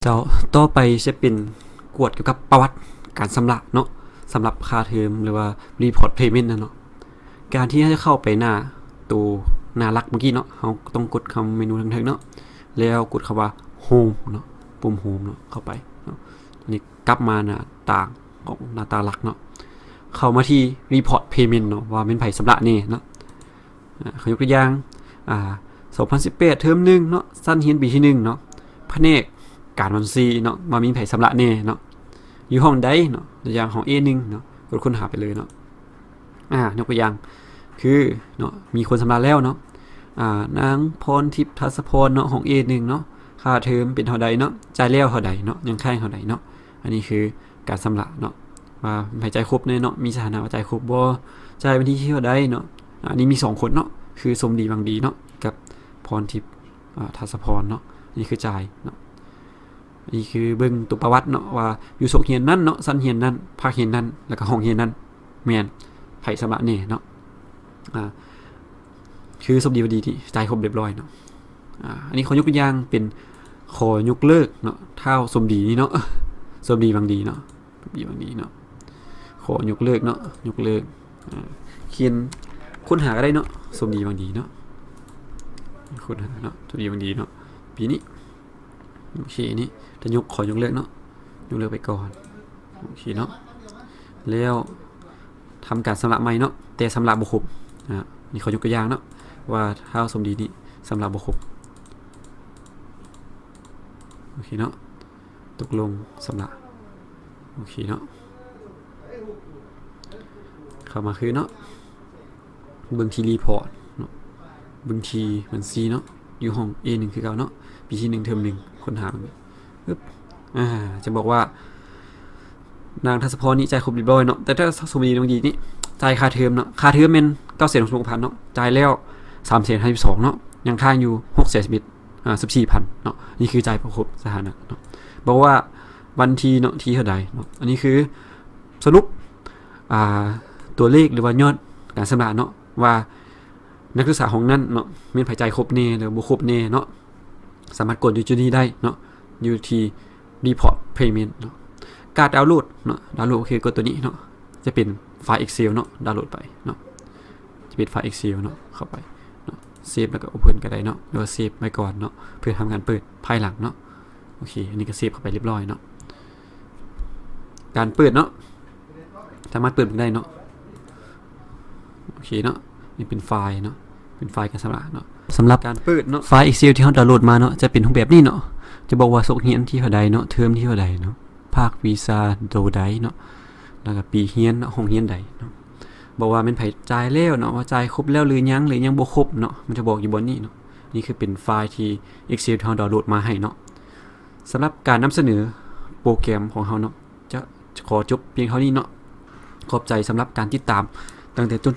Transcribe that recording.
ເຈົ້າ ຕໍ່ໄປຈະເປັນກວດກ່ຽວກັບປະຫວັດການຊຳລະເນາະ ສຳລັບຄ່າເທີມ ຫຼືວ່າ report payment ນະເນາະ. ການທີ່ເຮົາຈະເຂົ້າໄປໜ້າ ໂຕໜ້າຫຼັກເມື່ອກີ້ເນາະ ເຮົາຕ້ອງກົດຄຳເມນູທາງເທິງເນາະ ແລ້ວກົດຄຳວ່າ Home ເນາະ ປຸ່ມ Home ເນາະ ເຂົ້າໄປເນາະ. ອັນນີ້ກັບມາໜ້າຕ່າງຂອງໜ້າຕາຫຼັກເນາະ. ເຂົ້າມາທີ່ report payment ເນາະ ວ່າແມ່ນໃຜຊຳລະແດ່ເນາະ. ອາ ເຂົາຍົກຕົວຢ່າງ ອາ ສອງພັນສິບແປດ ເທີມໜຶ່ງເນາະ ຊັ້ນຮຽນປີທີໜຶ່ງເນາະ ພະແນກການບັນຊີເນາະ ວ່າມີໃຜຊຳລະແດ່ເນາະ ຢູ່ຫ້ອງໃດເນາະ ຕົວຢ່າງຫ້ອງ ເອໜຶ່ງເນາະ ກົດຄົ້ນຫາໄປເລີຍເນາະ. ອາ ຍົກຕົວຢ່າງຄືເນາະ ມີຄົນຊຳລະແລ້ວເນາະ ອາ ນາງ ພອນທິບ ທັດສະພອນເນາະ ຫ້ອງ ເອໜຶ່ງເນາະ ຄ່າເທີມເປັນເທົ່າໃດເນາະ ຈ່າຍແລ້ວເທົ່າໃດເນາະ ຍັງຄ້າງເທົ່າໃດເນາະ. ອັນນີ້ຄື ການຊຳລະເນາະ ວ່າໃຜຈ່າຍຄົບແດ່ເນາະ ມີສະຖານະວ່າຈ່າຍຄົບບໍ່ ຈ່າຍວັນທີເທົ່າໃດເນາະ. ອາ ອັນນີ້ມີສອງຄົນເນາະ ຄືສົມດີຫວັງດີເນາະ ກັບ ພອນທິບ ອາ ທັດສະພອນເນາະ. ນີ້ຄືຈ່າຍເນາະ ອັນນີ້ຄືເບິ່ງຕົວປະຫວັດເນາະ ວ່າຢູ່ສົກຮຽນນັ້ນເນາະ ຊັ້ນຮຽນນັ້ນ ພາກຮຽນນັ້ນ ແລ້ວກໍຫ້ອງຮຽນນັ້ນ ແມ່ນໃຜຊຳລະແດ່ເນາະ. ອາ ຄືສົມດີຫວັງດີນີ້ຈ່າຍຄົບຮຽບຮ້ອຍເນາະ. ອາ ອັນນີ້ຂໍຍົກຕົວຢ່າງເປັນ ຂໍຍົກເລີກເນາະ ທ້າວສົມດີນີ້ເນາະ ສົມດີຫວັງດີເນາະ ສົມດີຫວັງດີເນາະ ຂໍຍົກເລີກເນາະ ຍົກເລີກ. ອາ ຂຽນຄົ້ນຫາກໍໄດ້ເນາະ ສົມດີຫວັງດີເນາະ ຄົ້ນຫາເນາະ ສົມດີຫວັງດີເນາະ ປີນີ້. ໂອເຄ ນີ້ຈະຍົກ ຂໍຍົກເລີກເນາະ ຍົກເລີກໄປກ່ອນ. ໂອເຄເນາະ ແລ້ວທຳການຊຳລະໃໝ່ເນາະ ແຕ່ຊຳລະບໍ່ຄົບ. ອາ ນີ້ຂໍຍົກຕົວຢ່າງເນາະ ວ່າທ້າວສົມດີນີ້ຊຳລະບໍ່ຄົບ. ໂອເຄເນາະ ຕົກລົງຊຳລະ. ໂອເຄເນາະ ເຂົ້າມາຄືນເນາະ ເບິ່ງທີ່ report ເນາະ ເບິ່ງທີ່ບັນຊີເນາະ ຢູ່ຫ້ອງ ເອໜຶ່ງ ຄືເກົ່າເນາະ ປີທີໜຶ່ງ ເທີມໜຶ່ງ ຄົ້ນຫາເບິ່ງ ປຶບ ອາ ຈະບອກວ່າ ນາງທັດສະພອນນີ້ຈ່າຍຄົບຮຽບຮ້ອຍເນາະ ແຕ່ຖ້າສົມດີຫວັງດີນີ້ຈ່າຍຄ່າເທີມເນາະ ຄ່າເທີມແມ່ນເກົ້າແສນຫົກສິບຫົກພັນເນາະ ຈ່າຍແລ້ວສາມແສນຫ້າສິບສອງເນາະ ຍັງຄ້າງຢູ່ຫົກແສນສິບເອັດ ອາ ສິບສີ່ພັນເນາະ. ນີ້ຄືຈ່າຍບໍ່ຄົບສະຖານະເນາະ ບອກວ່າວັນທີເນາະ ທີເທົ່າໃດເນາະ. ອັນນີ້ຄືສະຫຼຸບ ອາ ຕົວເລກ ຫຼືວ່າຍອດການຊຳລະເນາະ ວ່ານັກສຶກສາຫ້ອງນັ້ນເນາະ ແມ່ນໃຜຈ່າຍຄົບແດ່ ຫຼືບໍ່ຄົບແດ່ເນາະ. ສາມາດກົດຢູ່ຈຸດນີ້ໄດ້ເນາະ ຢູ່ທີ່ report payment ເນາະ. ການດາວໂຫຼດເນາະ ດາວໂຫຼດກໍຄືກົດຕົວນີ້ເນາະ ຈະເປັນໄຟລ໌ Excel ເນາະ ດາວໂຫຼດໄປເນາະ ຈະເປັນໄຟລ໌ Excel ເນາະ ເຂົ້າໄປເນາະ save ແລ້ວກໍ open ກໍໄດ້ເນາະ ຫຼືວ່າ save ໄວ້ກ່ອນເນາະ ເພື່ອທຳການເປີດພາຍຫຼັງເນາະ. ໂອເຄ ອັນນີ້ກໍ save ເຂົ້າໄປຮຽບຮ້ອຍເນາະ ການເປີດເນາະ ສາມາດເປີດເບິ່ງໄດ້ເນາະ. ໂອເຄເນາະ ນີ້ເປັນໄຟລ໌ເນາະ ເປັນໄຟລ໌ການຊຳລະເນາະ. ສຳລັບການເປີດເນາະ ໄຟລ໌ Excel ທີ່ເຮົາດາວໂຫຼດມາເນາະ ຈະເປັນຮູບແບບນີ້ເນາະ ຈະບອກວ່າສົກຮຽນທີເທົ່າໃດເນາະ ເທີມທີເທົ່າໃດເນາະ ພາກວິຊາໂຕໃດເນາະ ແລ້ວກໍປີຮຽນເນາະ ຫ້ອງຮຽນໃດເນາະ ບອກວ່າແມ່ນໃຜຈ່າຍແລ້ວເນາະ ວ່າຈ່າຍຄົບແລ້ວຫຼືຍັງ ຫຼືຍັງບໍ່ຄົບເນາະ ມັນຈະບອກຢູ່ບ່ອນນີ້ເນາະ. ນີ້ຄືເປັນໄຟລ໌ທີ່ Excel ທີ່ເຮົາດາວໂຫຼດມາໃຫ້ເນາະ. ສຳລັບການນຳສະເໜີໂປຣແກຣມຂອງເຮົາເນາະ ຈະຂໍຈົບພຽງເທົ່ານີ້ເນາະ. ຂອບໃຈສຳລັບການຕິດຕາມຕັ້ງແຕ່ຕົ້ນຈົນ